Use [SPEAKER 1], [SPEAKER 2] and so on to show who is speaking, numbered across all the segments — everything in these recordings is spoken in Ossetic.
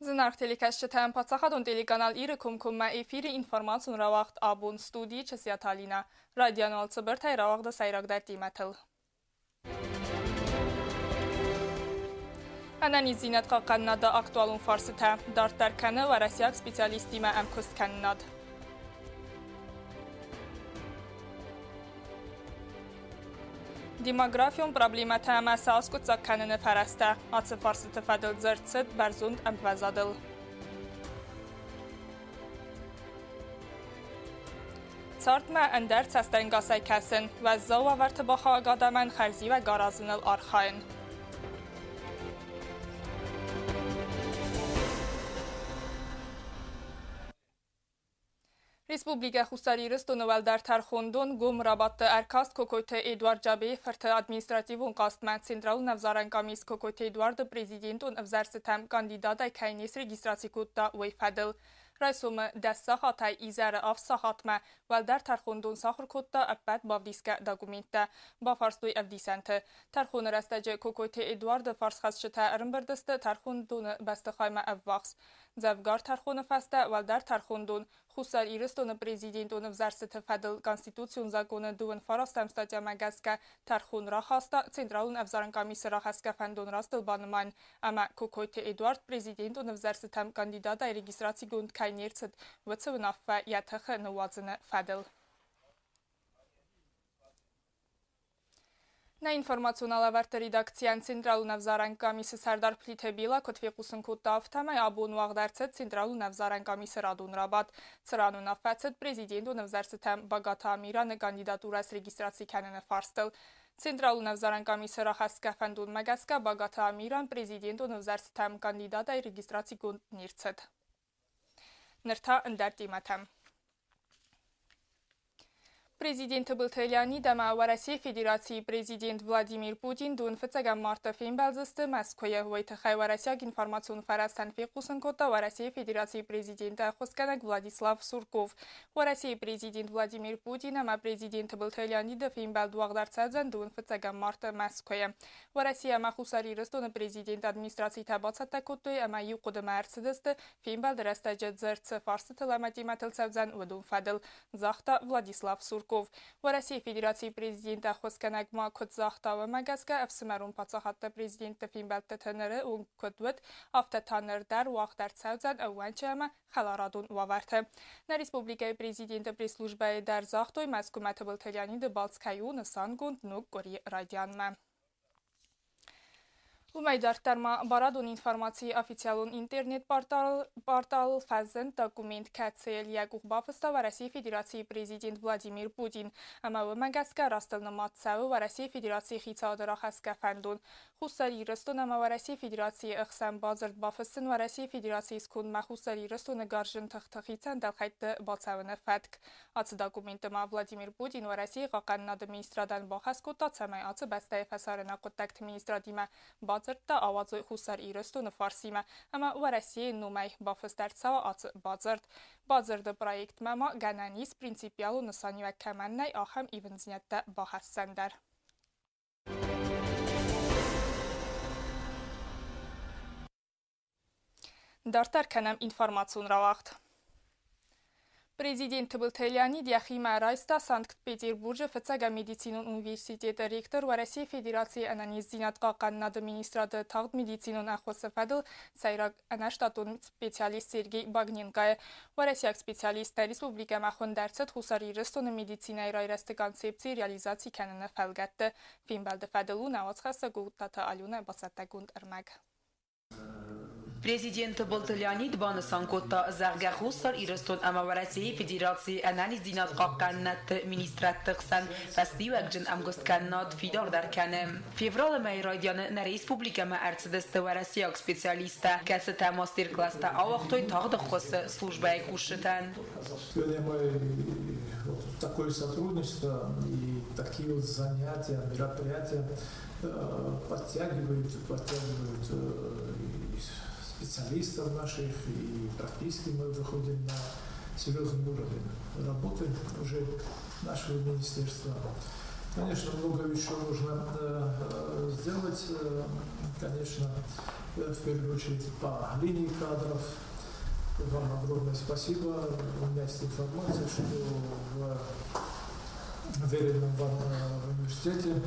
[SPEAKER 1] Зынаргъ телекӕсджытӕн паддзахадон телеканал Иры комкоммӕ эфиры информацион рауагъд абон студийы Чысиаты Алинӕ. Райдиан цыбыртӕй рауагъды сӕйрагдӕр темӕтыл. Ӕнӕниздзинад хъахъхъӕнынады актуалон фарстытӕ дарддӕр кӕны уӕрӕсейаг специалисттимӕ ӕмкуысткӕнынад. Демографион проблемӕтӕ ӕмӕ сӕ аскъуыддзаг кӕныны фӕрӕзтӕ ацы фарстыты фӕдыл дзырд цыд бӕрзонд ӕмвӕзадыл. Цардмӕ ӕндӕр цӕстӕнгасӕй кӕсын, уӕззау уавӕрты бахауӕг адӕмӕн хӕрзиуӕг аразыныл архайын. Республикӕ Хуссар Ирыстоны Уӕлдӕр тӕрхондон гом рабадты ӕркаст Кокойты Эдуард Джабейы фырты административон хъастмӕ Централон ӕвзарӕн къамис Кокойты Эдуарды президентон ӕвзӕрстытӕм кандидатӕй кӕй не срегистраци кодта, уый фӕдыл. Райсомы 10 сахатӕй изӕры авд сахатмӕ Уӕлдӕр тӕрхондон сахуыр кодта ӕппӕт бавдисгӕ документтӕ, бафарстой ӕвдисӕнты. Тӕрхоны рӕстӕджы Кокойты Эдуарды фарсхӕцджытӕ ӕрӕмбырд сты тӕрхондоны бӕстыхаймӕ ӕввахс. Дзӕвгар тӕрхоны фӕстӕ Уӕлдӕр тӕрхондон Хуссар Ирыстоны президентон ӕвзӕрстыты фӕдыл Конституцион законы дыууын фарастӕм статьямӕ гӕсгӕ тӕрхон рахаста Централон ӕвзарӕн къамисы рахӕсгӕ фӕндон растыл банымайын ӕмӕ Кокойты Эдуард президентон ӕвзӕрстытӕм кандидатӕй регистрацигонд кӕй не рцыд, уыцы уынаффӕ йӕ тыхы ныууадзыны фӕдыл. Нӕ информацион алӕвӕрдты редакцийӕн Централон ӕвзарӕн къамисы сӕрдар Плиты Бела куыд фехъусын кодта, афтӕмӕй абон уагъд ӕрцыд Централон ӕвзарӕн къамисы радон рабадт, цыран уынаффӕ цыд президентон ӕвзӕрстытӕм Багаты Амираны кандидатурӕ срегистраци кӕныны фарстыл. Централон ӕвзарӕн къамисы рахӕсгӕ фӕндонмӕ гӕсгӕ Багаты Амиран президентон ӕвзӕрстытӕм кандидатӕй регистрацигонд не рцыд. Ныр та ӕндӕр темӕтӕм. Президент Тыбылты Леонид ӕмӕ Уӕрӕсейы Федерацийы президент Владимир Путин дон фыццӕгӕм марты фембӕлдзысты Мӕскуыйы. Уый тыххӕй уӕрӕсейаг информацион фӕрӕзтӕн фехъусын кодта Уӕрӕсейы Федерацийы президенты ӕххуысгӕнӕг Владислав Сурков. Уӕрӕсейы президент Владимир Путин ӕмӕ президент Тыбылты Леониды фембӕлд уагъд ӕрцӕудзӕн дон фыццӕгӕм марты Мӕскуыйы. Уӕрӕсе ӕмӕ Хуссар Ирыстоны президенты администрацитӕ бацӕттӕ кодтой ӕмӕ иу хъуыдымӕ ӕрцыдысты, фембӕлды рӕстӕджы дзырд цы фарстытыл ӕмӕ темӕтыл цӕудзӕн, уыдон фӕдыл, загъта Владислав Сурков. Уӕрӕсейы Федерацийы президент ӕххуысгӕнӕг ма куыд загъта, уымӕ гӕсгӕ ӕфсымӕрон паддзахадты президентты фембӕлдтыты ныры онг куыд уыд, афтӕ та ныр дӕр уагъд ӕрцӕудзӕн ӕууӕнчы ӕмӕ хӕларадон уавӕрты. Нӕ республикӕйы президенты пресс-службӕйы дӕр загътой, Мӕскуымӕ Тыбылты Леониды балц кӕй у нысангонд ног къуырийы райдианмӕ. Уымӕй дарддӕр ма барадон информацийы официалон интернет-порталыл фӕзынд документ, кӕцыйыл йӕ къух бафыста Уӕрӕсейы Федерацийы президент Владимир Путин ӕмӕ уымӕ гӕсгӕ растыл нымад цӕуы Уӕрӕсейы Федерацийы хицауады рахӕсгӕ фӕндон Хуссар Ирыстон ӕмӕ Уӕрӕсейы Федерацийы ӕхсӕн бадзырд бафыссын Уӕрӕсейы Федерацийы скондмӕ Хуссар Ирыстоны гарзджын тыхты хицӕн дӕлхӕйтты бацӕуыны фӕтк. Ацы документы ма Владимир Путин Уӕрӕсейы хъахъхъӕнынады министрадӕн бахӕс кодта, цӕмӕй ацы бӕстӕйы фӕсарӕйнаг хъуыддӕгты министрадимӕ бадзырдтӕ ауадзой Хуссар Ирыстоны фарсимӕ ӕмӕ Уӕрӕсейы номӕй бафыст ӕрцӕуа ацы бадзырд. Бадзырды проектмӕ ма гӕнӕн ис принципиалон нысаниуӕг кӕмӕн нӕй, ахӕм ивындзинӕдтӕ бахӕссӕн дӕр. Дарддӕр кӕнӕм информацион рауагъд. Президент Тыбылты Леонид йӕхимӕ райста Санкт-Петербурджы фыццӕгӕм медицинон университеты ректор Уӕрӕсейы Федерацийы ӕнӕниздзинад хъахъхъӕнынады министрады тагъд медицинон ӕххуысы фӕдыл сӕйраг ӕнӕштатон специалист Сергей Багненкойы. Уӕрӕсейаг специалисттӕ республикӕмӕ хуынд ӕрцыд Хуссар Ирыстоны медицинӕйы райрӕзты концепци реализаци кӕныны фӕлгӕтты. Фембӕлды фӕдыл у нӕ уацхӕссӕг Угътаты Аленӕ бацӕттӕгонд ӕрмӕг.
[SPEAKER 2] Президент Тыбылты Леонид банысан кодта, зӕгъгӕ, Хуссар Ирыстон ӕмӕ Уӕрӕсейы Федерацийы ӕнӕниздзинад хъахъхъӕнынадты министрадты хсӕн фӕстиуӕгджын ӕмгуысткӕнынад фидардӕр кӕны. Февралы мӕйы райдианы нӕ республикӕмӕ ӕрцыдысты уӕрӕсейаг специалисттӕ, кӕцытӕ мастер-класстӕ ауагътой тагъд ӕххуысы службӕйы кусджытӕн.
[SPEAKER 3] Сегодня мы вот такое сотрудничество и такие вот занятия, мероприятия подтягивают специалистов наших, и практически мы выходим на серьезный уровень работы уже нашего министерства. Конечно, много еще нужно сделать, конечно, в первую очередь по линии кадров. Вам огромное спасибо. У меня есть информация, что в вверенном вам университете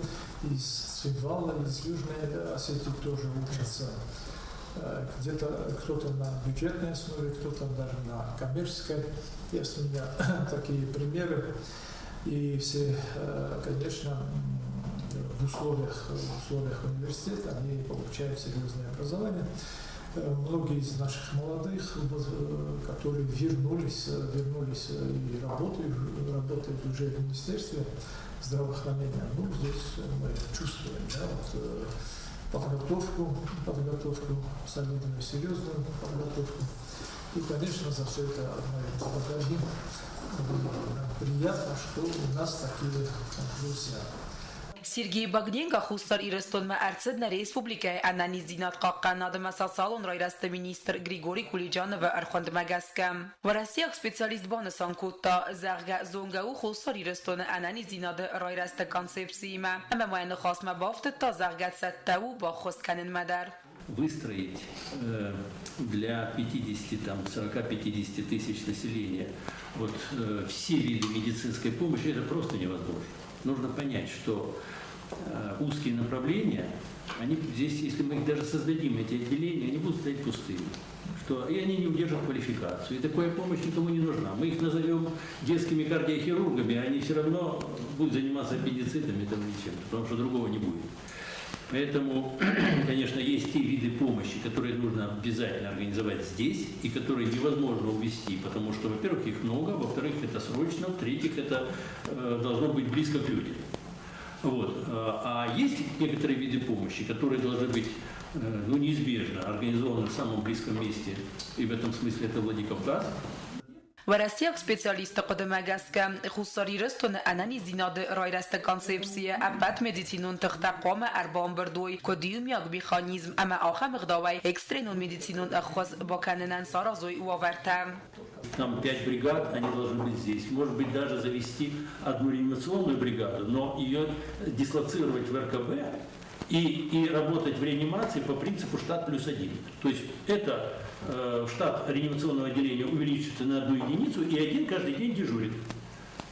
[SPEAKER 3] из Цхинвала, из Южной Осетии тоже учатся. Где-то кто-то на бюджетной основе, кто-то даже на коммерческой. Есть у меня такие примеры. И все, конечно, в условиях университета они получают серьезное образование. Многие из наших молодых, которые вернулись и работают уже в Министерстве здравоохранения, ну, здесь мы чувствуем, да, вот, подготовку, солидную, серьезную подготовку. И, конечно, за все это мы благодарим. Нам приятно, что у нас такие друзья.
[SPEAKER 2] Сергей Багненко Хуссар Ирыстонмӕ ӕрцыд нӕ республикӕйы ӕнӕниздзинад хъахъхъӕнынад ӕмӕ социалон райрӕзты министр Григорий Кулиджановы ӕрхуындмӕ гӕсгӕ. Уӕрӕсейаг специалист банысан кодта, зӕгъгӕ, зонгӕ у Хуссар Ирыстоны ӕнӕниздзинады райрӕзты концепциимӕ ӕмӕ ма йӕ ныхасмӕ бафтыдта, зӕгъгӕ, цӕттӕ у баххуыс кӕнынмӕ дӕр.
[SPEAKER 4] Выстроить для 50, там, 40-50 тысяч населения вот, все виды медицинской помощи, это просто невозможно. Нужно понять, что узкие направления, они здесь, если мы их даже создадим, эти отделения, они будут стоять пустыми. Что, и они не удержат квалификацию. И такая помощь никому не нужна. Мы их назовем детскими кардиохирургами, а они все равно будут заниматься аппендицитами там, или чем-то, потому что другого не будет. Поэтому, конечно, есть те виды помощи, которые нужно обязательно организовать здесь и которые невозможно увезти, потому что, во-первых, их много, во-вторых, это срочно, в-третьих, это должно быть близко к людям. Вот. А есть некоторые виды помощи, которые должны быть ну, неизбежно организованы в самом близком месте, и в этом смысле это Владикавказ.
[SPEAKER 2] Уӕрӕсейаг специалистты хъуыдымӕ гӕсгӕ, Хуссар Ирыстоны ӕнӕниздзинады райрӕзты концепцийы ӕппӕт медицинон тыхтӕ хъуамӕ ӕрбамбырд уой куыд иумиаг механизм ӕмӕ ахӕм ӕгъдауӕй экстренон медицинон ӕххуыс бакӕнынӕн саразой уавӕртӕ.
[SPEAKER 4] Там пять бригад, они должны быть здесь. Может быть, даже завести одну реанимационную бригаду, но ее дислоцировать в РКБ и работать в реанимации по принципу штат плюс один. То есть это штат реанимационного отделения увеличится на одну единицу, и один каждый день дежурит.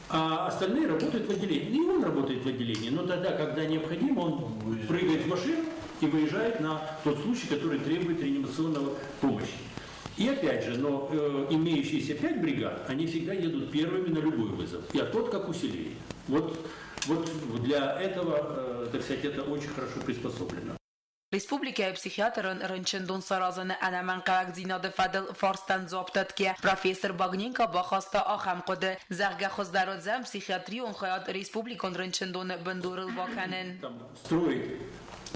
[SPEAKER 4] А остальные работают в отделении. И он работает в отделении, но тогда, когда необходимо, он прыгает в машину и выезжает на тот случай, который требует реанимационного помощи. И опять же, но имеющиеся пять бригад, они всегда едут первыми на любой вызов. И а тот как усиление. Вот для этого, так сказать, это очень хорошо приспособлено.
[SPEAKER 2] Республикӕйы психиатрон рынчындон саразыны ӕнӕмӕнгхъӕуӕгдзинады фӕдыл фарстӕн дзуапп дӕтгӕйӕ, профессор Багненко бахаста ахӕм хъуыды, зӕгъгӕ, хуыздӕр уыдзӕн психиатрион хайад республикон рынчындоны бындурыл бакӕнын.
[SPEAKER 4] Там, строить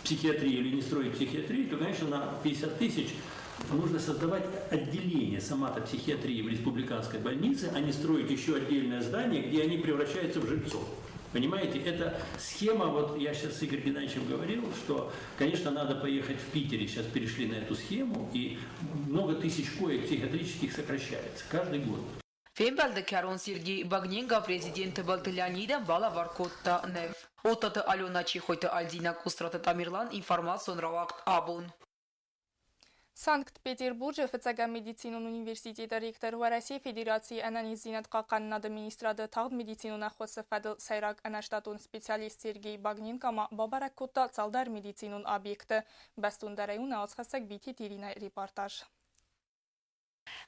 [SPEAKER 4] психиатрию или не строить психиатрию, то, конечно, на 50 тысяч нужно создавать отделение соматопсихиатрии в республиканской больнице, а не строить еще отдельное здание, где они превращаются в жильцов. Понимаете, это схема, вот я сейчас с Игорем Геннадьевичем говорил, что, конечно, надо поехать в Питере, сейчас перешли на эту схему, и много тысяч коек психиатрических сокращается каждый год.
[SPEAKER 2] Фембӕлды кӕрон Сергей Багненко президент Тыбылты Леонидӕн балӕвар кодта ныв. Оттаты Алена, Чихойты Альдина, Кустраты Тамерлан, информацион рауагъд «Абон».
[SPEAKER 1] Санкт-Петербурджы фыццӕгӕм медицинон университеты ректор, Уӕрӕсейы Федерацийы ӕнӕниздзинад хъахъхъӕнынады министрады тагъд медицинон ӕххуысы фӕдыл сӕйраг ӕнӕштатон специалист Сергей Багненко ма бабӕрӕг кодта цалдӕр медицинон объекты. Бӕстондӕрӕй у нӕ уацхӕссӕг Битеты Иринӕйы репортаж.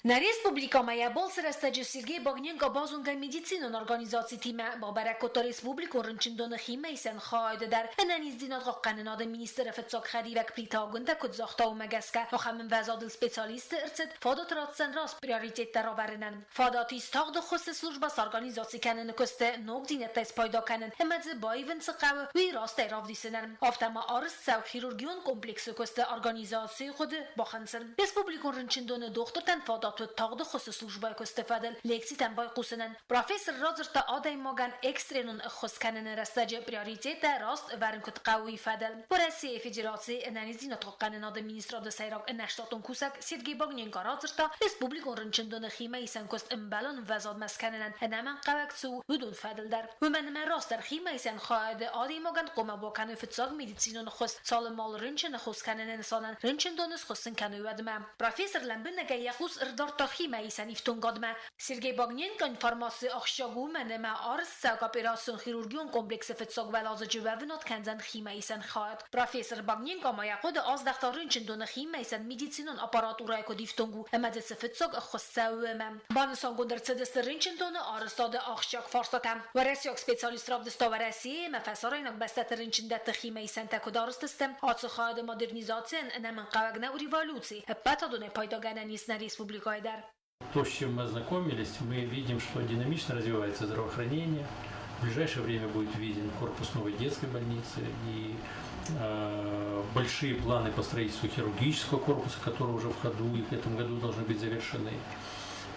[SPEAKER 5] Нӕ республикӕмӕ йӕ балцы рӕстӕджы Сергей Багненко базонгӕ медицинон организацитимӕ, бабӕрӕг кодта республикон рынчындоны химӕисӕн хайады дӕр. Ӕнӕниздзинад хъахъхъӕнынады министры фыццаг хӕдивӕг Плиты Агуындӕ куыд загъта, уымӕ гӕсгӕ ахӕм ӕмвӕзадыл специалистты ӕрцыд фадат ратдзӕн раст приоритеттӕ равӕрынӕн. Фадат ис тагъд ӕххуысы службӕ сорганизаци кӕныны куысты ногдзинӕдтӕй спайда кӕнын ӕмӕ дзы баивын цы хъӕуы, уый растӕй равдисынӕн. Афтӕ ма арӕзт цӕуы хирургион комплексы куысты организацийы хъуыды бахынцын. Республикон рынчындоны дохтыртӕн фадат фадат уыд тагъд ӕххуысы службӕйы куысты фӕдыл лекцитӕм байхъусынӕн. Профессор радзырдта адӕймагӕн экстренон ӕххуыс кӕныны рӕстӕджы приоритеттӕ раст ӕвӕрын куыд хъӕуы, уый фӕдыл. Уӕрӕсейы Федерацийы Ӕнӕниздзинад хъахъхъӕнынады министрады сӕйраг ӕнӕштатон кусӕг Сергей Багненко радзырдта, республикон рынчындоны химӕисӕн куыст ӕмбӕлон ӕмвӕзадмӕ скӕнынӕн ӕнӕмӕнгхъӕуӕг цы у, уыдон фӕдыл дӕр. Уымӕн ӕмӕ растдӕр химӕисӕн хайады адӕймагӕн хъуамӕ бакӕной фыццаг медицинон ӕххуыс, цалынмӕ рынчыны хос кӕныны нысанӕн рынчындоны схуыссын кӕной, уӕдмӕ. Профессор лӕмбынӕгӕй йӕ хъус ӕрдардта химӕисӕн ифтонгадмӕ. Сергей Багненко информаци ахсджиаг у, уымӕн ӕмӕ арӕзтцӕуӕг операцион хирургион комплексы фыццаг уӕладзыджы уӕвынад кӕндзӕн химӕисӕн хайад. Профессор Багненко ма йӕ хъуыды аздӕхта рынчындоны химӕисӕн медицинон аппаратурӕйы куыд ифтонг у ӕмӕ дзы цы фыццаг ӕххуыс цӕуы, уымӕ. Банысангонд ӕрцыдысты рынчындоны арӕзтады ахсджиаг фарстатӕ. Уӕрӕсейаг специалист равдыста Уӕрӕсейы ӕмӕ фӕсарӕйнаг бӕстӕты рынчындӕтты химӕисӕнтӕ куыд арӕзт сты. Ацы хайады модернизацийӕн ӕнӕмӕнгхъӕуӕг нӕу революци, ӕппӕт адонӕй пайдагӕнӕн ис нӕ республикӕйы дӕр.
[SPEAKER 4] То, с чем мы ознакомились, мы видим, что динамично развивается здравоохранение. В ближайшее время будет введен корпус новой детской больницы и большие планы по строительству хирургического корпуса, которые уже в ходу и в этом году должны быть завершены.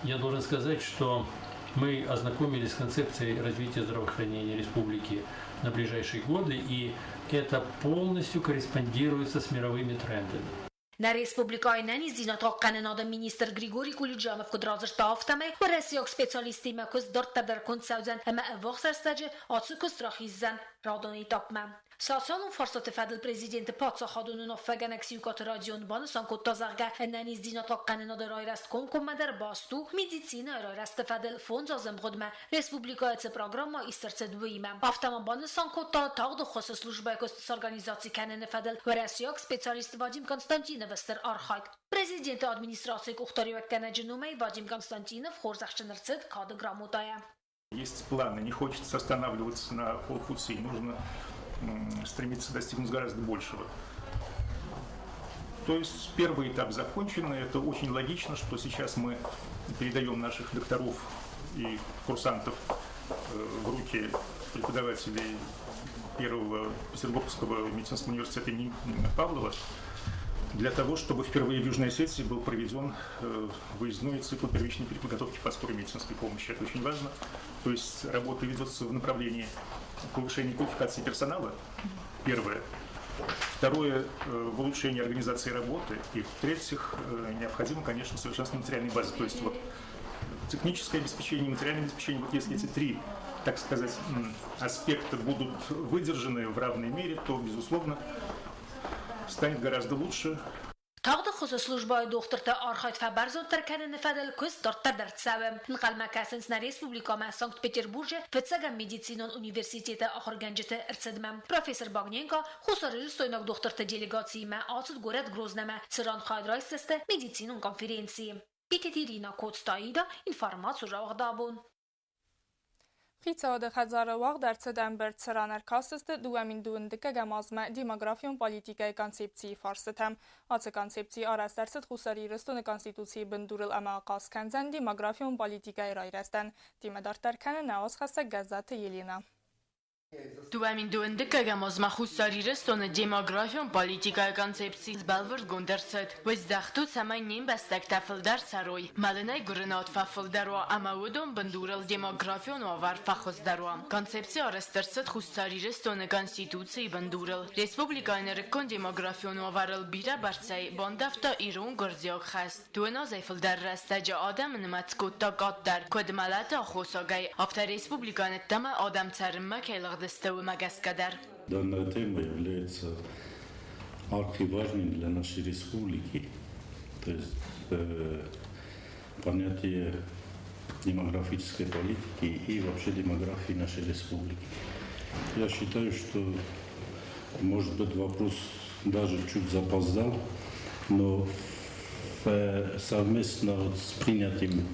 [SPEAKER 4] Я должен сказать, что мы ознакомились с концепцией развития здравоохранения республики на ближайшие годы, и это полностью корреспондируется с мировыми трендами.
[SPEAKER 5] Нӕ республикӕйы ӕнӕниздзинад хъахъхъӕнынады министр Григорий Кулиджанов куыд радзырдта, афтӕмӕй уӕрӕсейаг специалисттимӕ куыст дарддӕр дӕр конд цӕудзӕн ӕмӕ ӕввахс рӕстӕджы ацы куыст рахиздзӕн радон этапмӕ. Социалон фарстаты фӕдыл президенты паддзахадон уынаффӕгӕнӕг Сиукъаты Родион банысан кодта, зӕгъгӕ, ӕнӕниздзинад хъахъхъӕнынады райрӕзт комкоммӕдӕр баст у медицинӕйы райрӕзты фӕдыл фондз азы ӕмгъуыдмӕ республикӕйы цы программӕ ист ӕрцыд, уыимӕ. Афтӕ ма банысан кодта, тагъд ӕххуысы службӕйы куыст сорганизаци кӕныны фӕдыл уӕрӕсейаг специалист Вадим Константиновы стыр архайд. Президенты администрацийы къухдариуӕггӕнӕджы номӕй Вадим Константинов хорзӕхджын ӕрцыд кады грамотӕйӕ.
[SPEAKER 6] Есть планы, не хочется останавливаться на полпути, нужно стремиться достигнуть гораздо большего. То есть первый этап закончен, и это очень логично, что сейчас мы передаем наших докторов и курсантов в руки преподавателей первого Петербургского медицинского университета имени Павлова, для того, чтобы впервые в Южной Осетии был проведен выездной цикл первичной переподготовки по скорой медицинской помощи. Это очень важно. То есть работа ведется в направлении повышения квалификации персонала, первое. Второе, в улучшении организации работы. И в-третьих, необходимо, конечно, совершенствование материальной базы. То есть вот техническое обеспечение, материальное обеспечение, вот если эти три, так сказать, аспекта будут выдержаны в равной мере, то, безусловно, станет гораздо лучше.
[SPEAKER 5] Тагъд ӕххуысы службӕйы дохтырты архайд фӕбӕрзонддӕр кӕныны фӕдыл куыст дарддӕр дӕр цӕуы. Ӕнхъӕлмӕ кӕсынц нӕ республикӕмӕ Санкт-Петербурджы фыццӕгӕм медицинон университеты ахуыргӕнджыты ӕрцыдмӕ. Профессор Багненко хуссарирыстойнаг дохтырты делегациимӕ ацыд горӕт Грознамӕ, цыран хайад райсдзысты медицинон конференцийы. Петети Ирина Коцтаида, информаци рауагъдабон.
[SPEAKER 1] Хицауады хӕдзары уагъд ӕрцыд ӕмбырд, цыран ӕркастысты 2012 азмӕ демографион политикӕйы концепцийы фарстытӕм. Ацы концепци арӕзт ӕрцыд Хуссар Ирыстоны Конституцийы бындурыл ӕмӕ ахъаз кӕндзӕн демографион политикӕйы райрӕзтӕн. Темӕ дарддӕр кӕны нӕ уацхӕссӕг Гӕззаты Елена.
[SPEAKER 7] 2012 азмӕ Хуссар Ирыстоны демографион политикӕйы концепци сбӕлвырдгонд ӕрцыд. Уый здӕхт у, цӕмӕй не мбӕстӕгтӕ фылдӕр цӕрой, мӕлынӕй гуырынад фӕфылдӕр уа ӕмӕ уыдон бындурыл демографион уавӕр фӕхуыздӕр уа. Концепци арӕзт ӕрцыд Хуссар Ирыстоны Конституцийы бындурыл. Республикӕйы нырыккон демографион уавӕрыл бирӕбӕрцӕй бандӕвта ирон-гуырдзиаг хӕст. Дыууын азӕй фылдӕр рӕстӕджы адӕмы нымӕц кодта къаддӕр, куыд мӕлӕты аххосагӕй, афтӕ республикӕйы ӕддӕмӕ адӕм цӕрынмӕ кӕй лыгъдысты, уымӕ гӕсгӕ дӕр.
[SPEAKER 8] Данная тема является архиважной для нашей республики. То есть понятие демографической политики и вообще демографии нашей республики. Я считаю, что, может быть, вопрос даже чуть запоздал, но совместно вот с принятием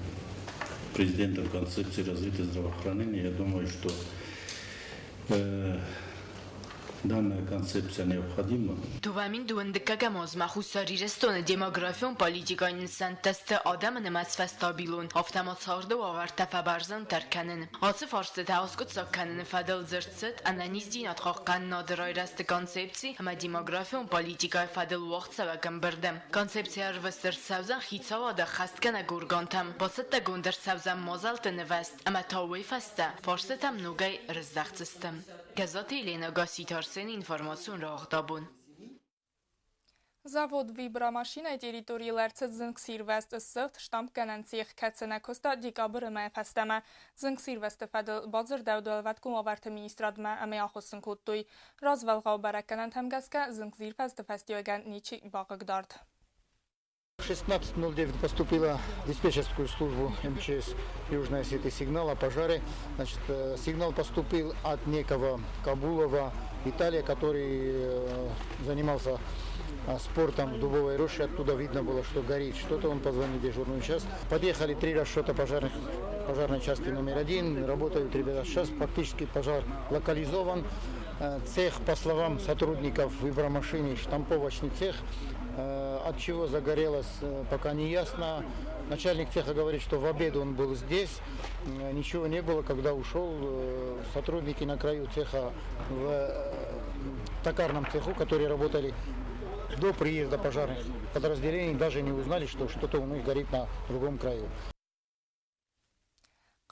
[SPEAKER 8] президентом концепции развития здравоохранения, я думаю, что Данная концепция необходима.
[SPEAKER 7] 2012 азмӕ Хуссар Ирыстоны демографион политикӕйы нысӕнттӕ сты адӕмы нымӕц фӕстабилон, афтӕ ма царды уавӕртӕ фӕбӕрзонддӕр кӕнын. Ацы фарстытӕ аскъуыддзаг кӕныны фӕдыл дзырд цыд ӕнӕниздзинад хъахъхъӕнынады райрӕзты концепци ӕмӕ демографион политикӕйы фӕдыл уагъдцӕуӕг ӕмбырды. Концепци ӕрвыст ӕрцӕудзӕн хицауады ӕххӕстгӕнӕг органтӕм, бацӕттӕгонд ӕрцӕудзӕн мадзӕлтты нывӕзт ӕмӕ та уый фӕстӕ фарстытӕм ногӕй рыздӕхдзысты. Гӕззаты Еленӕ, Гасситы Арсен, информацион рауагъдабон.
[SPEAKER 1] Завод «Вибромашина»-йы территорийыл ӕрцыд зынгсирвӕзт, ссыгъд штампгӕнӕн цех, кӕцы нӕ куыста декабры мӕйы фӕстӕмӕ. Зынгсирвӕзты фӕдыл бадзырдӕуыд Уӕлвӕткон уавӕрты министрадмӕ ӕмӕ ахуыссын кодтой. Развӕлгъау бӕрӕггӕнӕнтӕм гӕсгӕ зынгсирвӕзты фӕстиуӕгӕн ничи бахъыгдард.
[SPEAKER 9] 16.09 поступила в диспетчерскую службу МЧС Южной Осетии сигнал о пожаре. Значит, сигнал поступил от некого Кабулова Виталия, который занимался спортом в Дубовой роще. Оттуда видно было, что горит что-то. Он позвонил в дежурную часть. Подъехали три расчета пожарной части номер один. Работают ребята. Сейчас практически пожар локализован. Цех, по словам сотрудников вибромашины, штамповочный цех. От чего загорелось, пока не ясно. Начальник цеха говорит, что в обед он был здесь, ничего не было, когда ушел. Сотрудники на краю цеха в токарном цеху, которые работали до приезда пожарных подразделений, даже не узнали, что что-то у них горит на другом краю.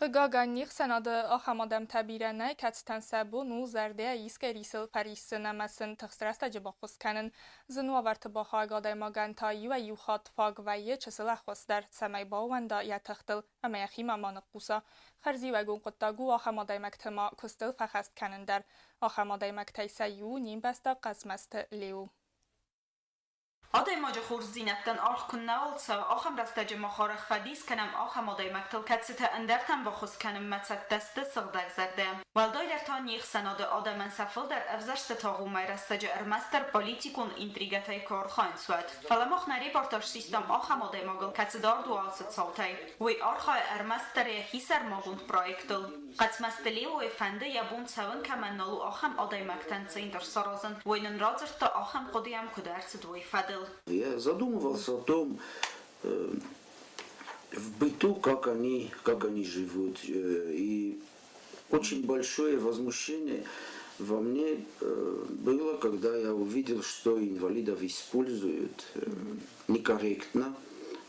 [SPEAKER 1] Хъыгагӕн, не хсӕнады ахӕм адӕмтӕ бирӕ нӕй, кӕцытӕн сӕ бон у зӕрдӕйӕ искӕй рисыл фӕриссын ӕмӕ сын тыхст рӕстӕджы баххуыс кӕнын. Зын уавӕрты бахауӕг адӕймагӕн та иуӕй-иу хатт фаг вӕййы чысыл ӕххуыс дӕр, цӕмӕй баууӕнда йӕ тыхтыл ӕмӕ йӕхимӕ ма ныхъхъуса. Хӕрзиуӕгон хъуыддаг у ахӕм адӕймӕгты ма куыстыл фӕхӕст кӕнын дӕр. Ахӕм адӕймӕгтӕй сӕ иу у не мбӕстаг Хъӕцмӕзты Лео.
[SPEAKER 10] Адӕймаджы хорздзинӕдтӕн аргъ куыннӕуал цӕуы, ахӕм рӕстӕджы мах арӕх фӕдис кӕнӕм ахӕм адӕймӕгтыл, кӕцытӕ ӕндӕртӕн баххуыс кӕнынмӕ цӕттӕ сты сыгъдӕгзӕрдӕ. Уӕлдайдӕр та не хсӕнады адӕмӕн сӕ фылдӕр ӕвзӕрстыты агъоммӕйы рӕстӕджы ӕрмӕстдӕр политикон интригӕтӕй куы архайынц, уӕд. Фӕлӕ мах нӕ репортаж систам ахӕм адӕймагыл, кӕцы дард у ацы цаутӕй. Уый архайы ӕрмӕстдӕр йӕхи сӕрмагонд проектыл. Хъӕцмӕзты Леойы фӕнды йӕ бон цӕуын кӕмӕн нал у, ахӕм адӕймӕгтӕн центр саразын. Уый нын радзырдта, ахӕм хъуыды йӕм куыд ӕрцыд, уый фӕдыл.
[SPEAKER 11] Я задумывался о том, в быту, как они живут. И очень большое возмущение во мне было, когда я увидел, что инвалидов используют некорректно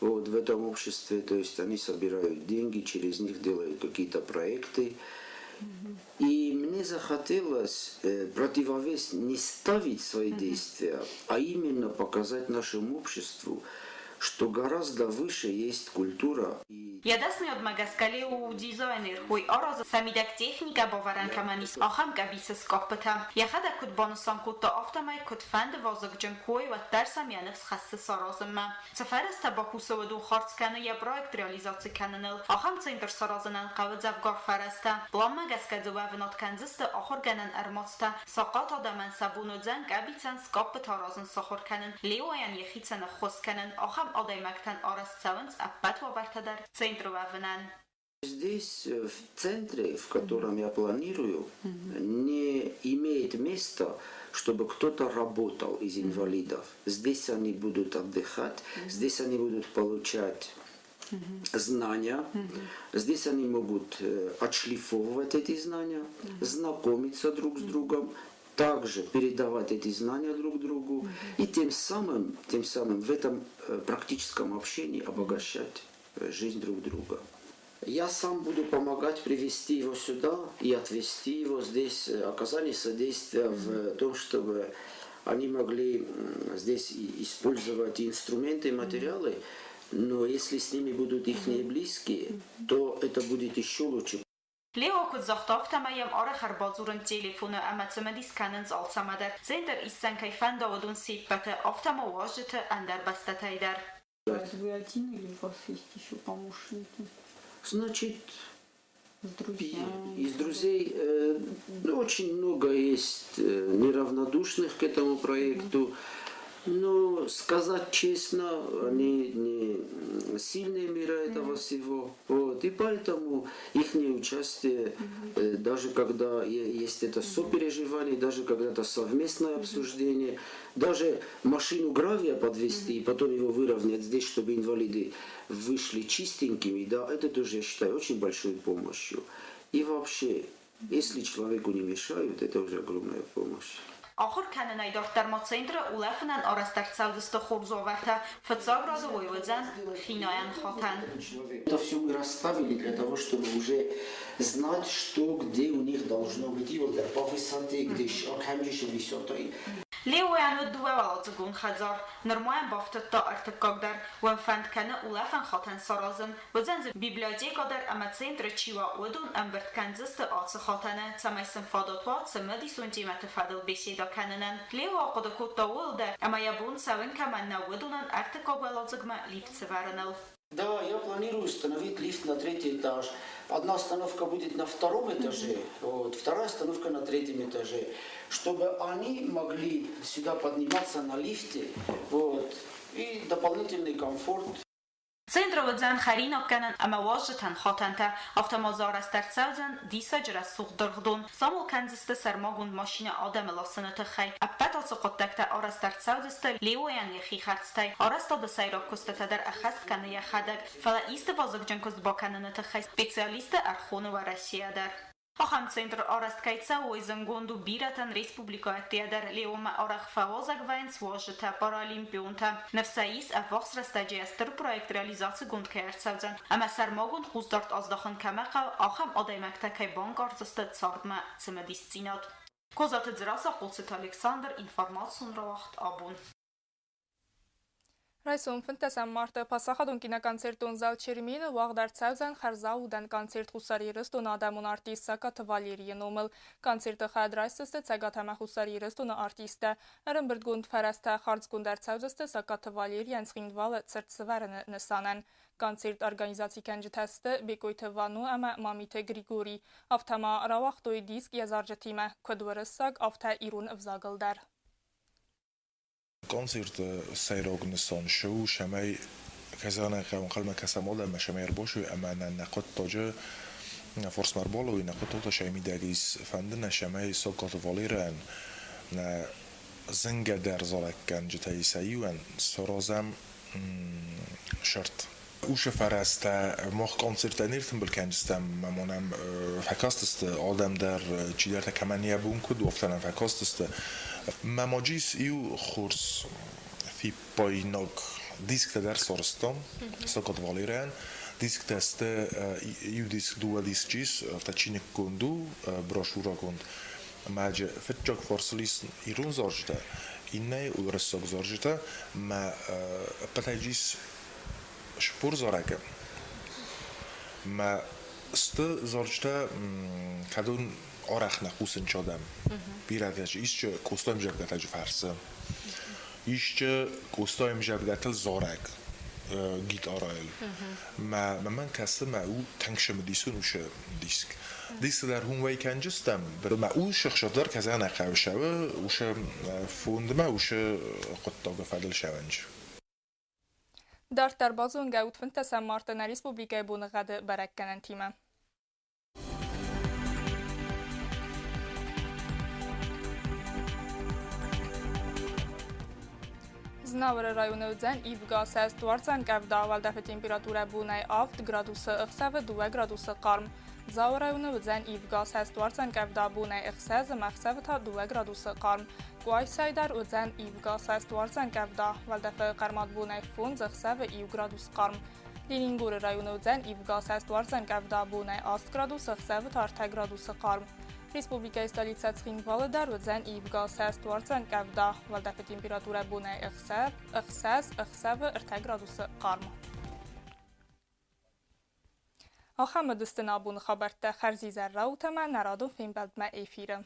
[SPEAKER 11] вот, в этом обществе. То есть они собирают деньги, через них делают какие-то проекты. И мне захотелось противовес не ставить свои действия, а именно показать нашему обществу, что гораздо выше есть культура. И
[SPEAKER 10] Йӕ дӕсныйадмӕ гӕсгӕ Лео у дизайнер, уый аразы сӕ мидӕг техникӕ бавӕрӕн кӕмӕн ис, ахӕм къӕбицы скъаппытӕ. Йӕхӕдӕг куыд банысан кодта, афтӕмӕй куыдфӕнды вазыгджын куы уой, уӕддӕр сӕм йӕ ныфс хӕссы саразынмӕ. Цы фӕрӕзтӕ бакусы, уыдон хардз кӕны йӕ проект реализаци кӕныныл. Ахӕм центр саразынӕн хъӕуы дзӕвгар фӕрӕзтӕ. Пъланмӕ гӕсгӕ дзы уӕвынад кӕндзысты ахуыргӕнӕн ӕрмадзтӕ, сахъат адӕмӕн сӕ бон уыдзӕн къӕбицӕн скъаппытӕ аразын сахуыр кӕнын, Леойӕн йӕхицӕн ӕххуыс кӕнын, ахӕм адӕймӕгтӕн арӕзт цӕуынц ӕппӕт уавӕртӕ дӕр центры уӕвынӕн.
[SPEAKER 11] Здесь, в центре, в котором я планирую, не имеет места, чтобы кто-то работал из инвалидов. Здесь они будут отдыхать, здесь они будут получать знания, здесь они могут отшлифовывать эти знания, знакомиться друг с другом, также передавать эти знания друг другу и тем самым в этом практическом общении обогащать жизнь друг друга. Я сам буду помогать привести его сюда и отвезти его здесь, оказание содействия в том, чтобы они могли здесь использовать инструменты и материалы, но если с ними будут их близкие, то это будет еще лучше.
[SPEAKER 10] Лео куыд загъта, афтӕмӕй йӕм арӕх ӕрбадзурынц телефоны ӕмӕ цымыдис кӕнынц алцӕмӕ дӕр. Центр исдзӕн кӕй фӕнда, уыдон се ппӕты, афтӕ ма уазджыты ӕндӕр бӕстӕтӕй дӕр.
[SPEAKER 12] Вы один или у вас есть еще помощники?
[SPEAKER 11] Значит,
[SPEAKER 12] С друзьями?
[SPEAKER 11] Из друзей ну, очень много есть неравнодушных к этому проекту. Но сказать честно, они не сильные мира этого всего. Вот. И поэтому их участие, даже когда есть это сопереживание, даже когда это совместное обсуждение, даже машину гравия подвести и потом его выровнять здесь, чтобы инвалиды вышли чистенькими, да, это тоже, я считаю, очень большой помощью. И вообще, если человеку не мешают, это уже огромная помощь.
[SPEAKER 10] Ахуыр кӕнынӕй дарддӕр ма центры улӕфынӕн арӕзт ӕрцӕудзысты хорз уавӕртӕ. Фыццаг рады уый уыдзӕн хинайӕн хатӕн.
[SPEAKER 11] Это все мы расставили для того, чтобы уже знать, что где у них должно быть. И вот по высоте, где кӕм высотой.
[SPEAKER 10] Леойӕн уыд дыууӕуӕладзыгон хӕдзар. Нырма йӕм бафтыдта ӕртыккаг дӕр. Уым фӕнд кӕны улӕфӕн хатӕн саразын. Уыдзӕн дзы библиотекӕ дӕр ӕмӕ центры чи уа, уыдон ӕмбырд кӕндзысты ацы хатӕны, цӕмӕй сын фадат уа цымыдисон темӕты фӕдыл беседӕ кӕнынӕн. Лео ахъуыды кодта ууыл дӕр, ӕмӕ йӕ бон цӕуын кӕмӕн нӕу, уыдонӕн ӕртыккаг уӕладзыгмӕ лифт сӕвӕрыныл.
[SPEAKER 11] Да, я планирую установить лифт на третий этаж. Одна остановка будет на втором этаже, вот, вторая остановка на третьем этаже, чтобы они могли сюда подниматься на лифте, вот, и дополнительный комфорт.
[SPEAKER 10] Центры уыдзӕн хӕринаггӕнӕн ӕмӕ уазджытӕн хатӕнтӕ. Афтӕ ма дзы арӕзт ӕрцӕудзӕн диссаджы рӕсугъд дыргъдон. Самал кӕндзысты сӕрмагонд машинӕ адӕмы ласыны тыххӕй. Ӕппӕт ацы хъуыддӕгтӕ арӕзт ӕрцӕудзысты Леойӕн йӕхи хӕрдзтӕй. Арӕзтады сӕйраг куыстытӕ дӕр ӕххӕст кӕны йӕхӕдӕг. Фӕлӕ исты вазыгджын куыст бакӕныны тыххӕй специалистты ӕрхоны Уӕрӕсейӕ дӕр. Ахӕм центр арӕзт кӕй цӕуы, уый зындгонд у бирӕтӕн республикӕйы ӕддейӕ дӕр. Леомӕ арӕх фӕуазӕг вӕййынц уазджытӕ, паралимпионтӕ. Ныфс ӕй ис, ӕввахс рӕстӕджы йӕ стыр проект реализацигонд кӕй ӕрцӕудзӕн ӕмӕ сӕрмагонд хъусдард аздахын кӕмӕ хъӕуы, ахӕм адӕймӕгтӕ кӕй банкъардзысты цардмӕ цымыдисдзинад. Козаты Дзерассӕ, Хъоцыты Александр, информацион рауагъд абон.
[SPEAKER 1] Райсом 15 марты Паддзахадон киноконцертон зал Чермен-ы уагъд ӕрцӕудзӕн хӕрзаудӕн концерт Хуссар Ирыстоны адӕмон артист Сагкаты Валерийы номыл. Концерты хайад райсдзысты Цӕгат ӕмӕ Хуссар Ирыстоны артисттӕ. Ӕрӕмбырдгонд фӕрӕзтӕ хардзгонд ӕрцӕудзысты Сагкаты Валерийӕн Цхинвалы цыртсывӕрыны нысанӕн. Концерт организацикӕнджытӕ сты Бекъойты Вано ӕмӕ Мамиты Григорий. Афтӕ ма рауагътой диск йӕ зарджытимӕ, куыд уырыссаг, афтӕ ирон ӕвзагыл дӕр.
[SPEAKER 13] Концерты сӕйраг нысан шы у, цӕмӕй кӕй ӕнхъӕлмӕ кӕсӕм адӕммӕ, цӕмӕй ӕрбацӕуой ӕмӕ нӕ нӕ хъуыддаджы фарсмӕ ӕрбалӕууой, нӕ хъуыддӕгтӕ сӕ мидӕг ис. Фӕнды нӕ, цӕмӕй Сагкаты Валерӕн нӕ зынгӕдӕр зарӕггӕнджытӕй сӕ иуӕн саразӕм сырт. Уыцы фӕрӕзтӕ мах концерттӕ не ртымбыл кӕндзыстӕм, ӕмӕ нӕм фӕкастысты адӕм дӕр, чидӕртӕ кӕмӕн йӕ бон куыд у, афтӕ нӕм фӕкастысты. Мӕ ма ис иу хорз фиппаинаг дисктӕ дӕр сарӕзтам Сагкаты Валерӕн. Дисктӕ сты иу диск, дыууӕ дисчы ис, афтӕ чиныггонд у, брошюрӕгонд. Ӕмӕ фыццаг фарсыл ис ирон зарджытӕ, иннӕйы уырыссаг зарджытӕ, ӕмӕ ӕппӕтӕй ис 40 зарӕгы. Мӕ сты зарджытӕ, кӕдон арӕх нӕ хъусынц адӕм. Бирӕтӕ исчи Къостайы ӕмзӕвгӕтӕджы фӕрцы, исчи Къостайы ӕмзӕвгӕтыл зарӕг гитарайыл. Мӕ мӕн кӕсы мӕ у тынг цымыдисон уыцы диск. Диск дӕр уым уӕй кӕнджыстӕм, мӕ у сыхсӕв дӕр кӕсӕ нӕ хъӕуы уыцы фондмӕ уыцы хъуыддагы фӕдыл сӕвӕнджы.
[SPEAKER 1] Дарддӕр базонгӕ ут 15 марты нӕ республикӕйы боныгъӕды бӕрӕггӕнӕнтимӕ. Знауыры районы уыдзӕн ивгӕ сӕст, уардзӕн къӕвда, уӕлдӕфы температурӕ бонӕй 7 градусы, ӕхсӕвы 2 градусы хъарм. Дзауы районы уыдзӕн ивгӕ сӕст, уардзӕн къӕвда, бонӕй 6 ӕмӕ ӕхсӕвы та 2 градусы хъарм. Къуайсайы дӕр уыдзӕн ивгӕ сӕст, уардзӕн къӕвда, уӕлдӕфы хъӕрмад бонӕй 5, ӕхсӕвы 1 градус хъарм. Ленингоры районы уыдзӕн ивгӕ сӕст, уардзӕн къӕвда, бонӕй 8 градус, ӕхсӕвы та 3 градусы хъарм. Республикӕйы столицӕ Цхинвалы дӕр уыдзӕн ивгӕ сӕст, уардзӕн къӕвда, уӕлдӕфы температурӕ бонӕй 6, ӕхсӕвы 3 градусы хъарм. Ахӕм уыдысты нӕ абоны хабӕрттӕ. Хӕрзизӕр раут ӕмӕ нӕ радон фембӕлдмӕ эфиры.